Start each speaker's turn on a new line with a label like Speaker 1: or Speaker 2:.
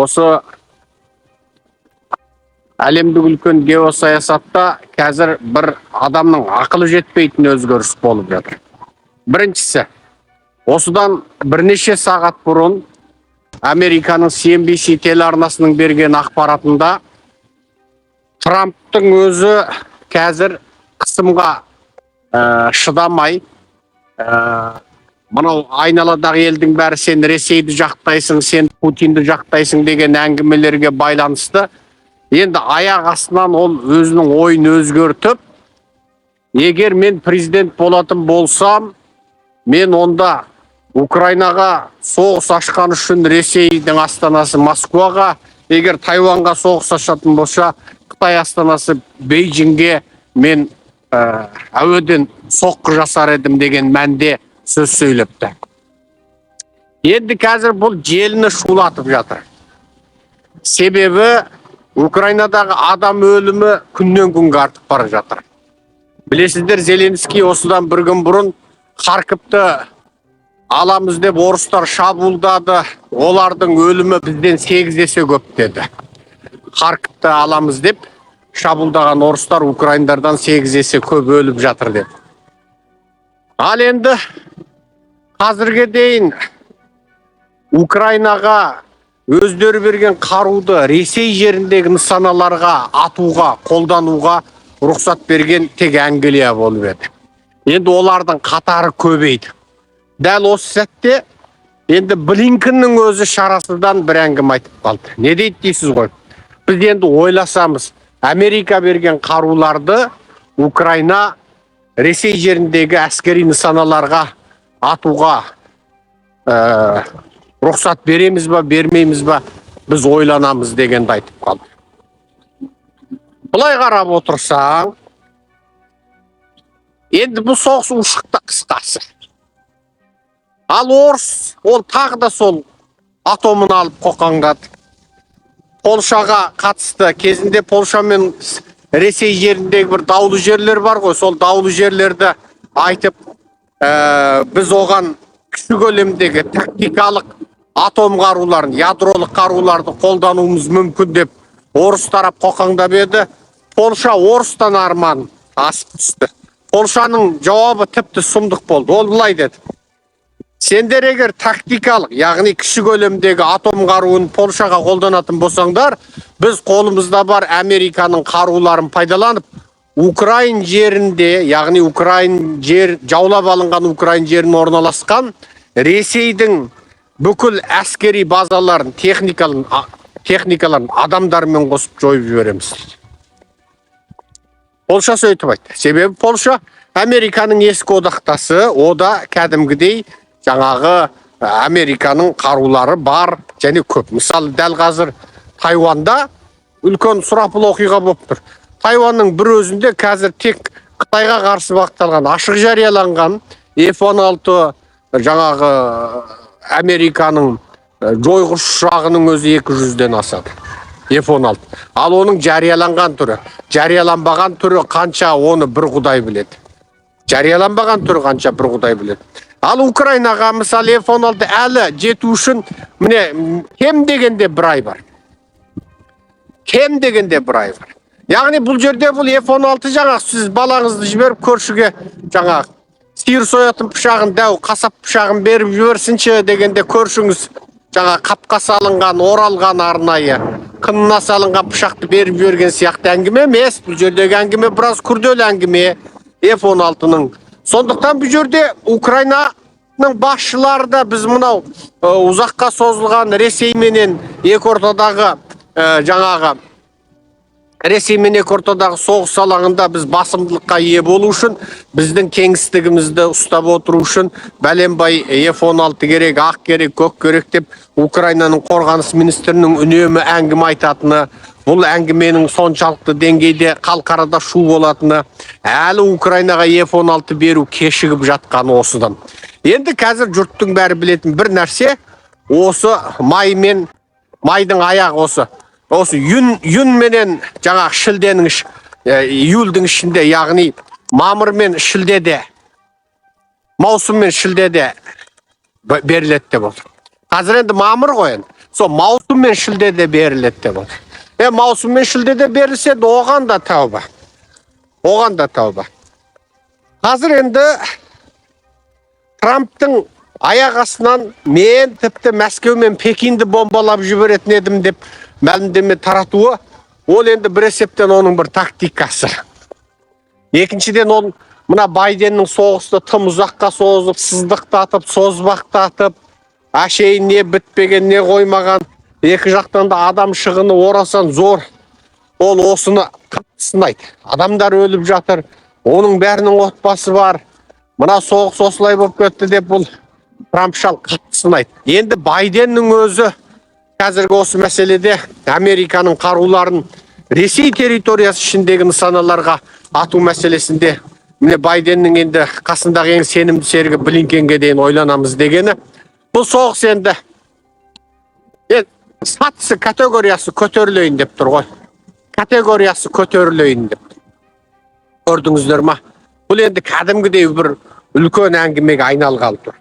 Speaker 1: Осы әлемдік үлкен геосаясатта қазір бір адамның ақылы жетпейтін өзгеріс болып жатыр. Біріншісі, осыдан бірнеше сағат бұрын Американың CNBC телеарнасының берген ақпаратында Трамптың өзі қазір қысымға шыдамай, мынау айналадағы елдің бәрі сен Ресейді жақтайсың, сен Путинді жақтайсың деген әңгімелерге байланысты енді аяқ астынан ол өзінің ойын өзгертіп, егер мен президент болатын болсам, мен онда Украинаға соғыс ашқан үшін Ресейдің астанасы Москваға, егер Тайваньға соғыс ашатын болса, Қытай астанасы Бейжіңге мен әуеден соққы жасар едім деген мәнде сөз сөйлепті. Енді қазір бұл желіні шулатып жатыр. Себебі Украинадағы адам өлімі күннен күнге артып бара жатыр. Білесіздер, Зеленский осыдан бір күн бұрын Харковты аламыз деп орыстар шабуылдады, олардың өлімі бізден 8 есе көп деді. Харковты аламыз деп шабуылдаған орыстар украиндардан 8 есе көп өліп жатыр деп. Ал енді қазірге дейін Украинаға өздері берген қаруды Ресей жеріндегі нысаналарға атуға, қолдануға рұқсат берген тек Англия болып еді. Енді олардың қатары көбейді. Дәл осы сәтте енді Блинкеннің өзі шарасыздан бір әңгіме айтып қалды. Не дейді дейсіз ғой? Біз енді ойласамыз, Америка берген қаруларды Украина Ресей жеріндегі әскери нысаналарға атуға рұқсат береміз ба, бермейміз ба, біз ойланамыз дегенді айтып қалды. Былай қарап отырсаң, енді бұл соғыс ушықты, қысқасы. Ал орыс ол тағы да сол атомын алып қоқаңдады. Польшаға қатысты кезінде Польша мен Ресей жеріндегі бір даулы жерлер бар ғой, сол даулы жерлерді айтып, біз оған кіші көлемдегі тактикалық атом қаруларын, ядролық қаруларды қолдануымыз мүмкін деп орыс тарап қоқаңдап еді. Польша орыстан арман асып түсті. Польшаның жауабы тіпті сұмдық болды. Ол былай деді: сендер егер тактикалық, яғни кіші көлемдегі атом қаруын Польшаға қолданатын болсаңдар, біз қолымызда бар Американың қаруларын пайдаланып, украин жерінде, яғни украин жер жаулап алынған украин жеріне орналасқан Ресейдің бүкіл әскери базаларын, техникаларын адамдармен қосып жойып жібереміз дейді. Польша сөйтіп айтты. Себебі Польша Американың ескі одақтасы, ода кәдімгідей жаңағы Американың қарулары бар және көп. Мысалы, дәл қазір Тайванда үлкен сұрапыл оқиға болып тұр. Тайванның бір өзінде қазір тек Қытайға қарсы бағытталған, ашық жарияланған F-16, жаңағы Американың жойғыш ұшағының өзі 200-ден асады. F-16. Ал оның жарияланған түрі, жарияланбаған түрі қанша, оны бір Құдай біледі. Жарияланбаған түрі қанша, бір Құдай біледі. Ал Украинаға мысалы F-16 әлі жету үшін міне кем дегенде бір ай бар. Кем дегенде бір ай бар. Яғни бұл жерде бұл F-16 жаңағы сіз балаңызды жіберіп, көршіге жаңағы сиыр соятын пышағын, дәу қасап пышағын беріп жіберсінші дегенде, көршіңіз жаңа қапқа салынған, оралған, арнайы қынына салынған пышақты беріп жіберген сияқты әңгіме емес. Бұл жердегі әңгіме біраз күрделі әңгіме F-16-ның. Сондықтан бұл жерде Украинаның басшылары да біз мынау ұзаққа созылған Ресей менен екі ортадағы жаңағы Ресей мен екі ортадағы соғыс алаңында біз басымдылыққа ие болу үшін, біздің кеңістігімізді ұстап отыру үшін бәленбай F-16 керек, ақ керек, көк керек деп Украинаның қорғаныс министрінің үнемі әңгіме айтатыны, бұл әңгіменің соншалықты деңгейде халықарада шу болатыны, әлі Украинаға F-16 беру кешігіп жатқаны осыдан. Енді қазір жұрттың бәрі білетін бір нәрсе, осы май мен майдың аяғы, осы июнь менен жаңағы шілденің июльдің ішінде, яғни мамыр мен шілдеде, маусым мен шілдеде беріледі деп отыр. Қазір енді мамыр ғой енді. Сол маусым мен шілдеде беріледі деп отыр. Маусым мен шілдеде берілсе, оған да тәуба, оған да тәуба. Қазір енді Трамптың аяқ астынан «Мен тіпті Мәскеу мен Пекинді бомбалап жіберетін едім» деп мәлімдеме таратуы, ол енді бір есептен оның бір тактикасы. Екіншіден, ол мына Байденнің соғысты тым ұзаққа созып, сыздықтатып, созбақтатып, әшейін не бітпеген, не қоймаған, екі жақтан да адам шығыны орасан зор. Ол осыны қатты сынайды. Адамдар өліп жатыр, оның бәрінің отбасы бар, мына соғыс осылай болып кетті деп, бұл Трамп шал қатты сынайды. Енді Байденнің өзі қазіргі осы мәселеде Американың қаруларын Ресей территориясы ішіндегі нысаналарға ату мәселесінде, міне, Байденнің енді қасындағы ең сенімді серігі Блинкенге дейін ойланамыз дегені, бұл соғыс енді сатысы, категориясы көтерілейін деп тұр ғой, категориясы көтерілейін деп тұр. Көрдіңіздер ма, бұл енді кәдімгідей бір үлкен әңгімеге айналғалы тұр.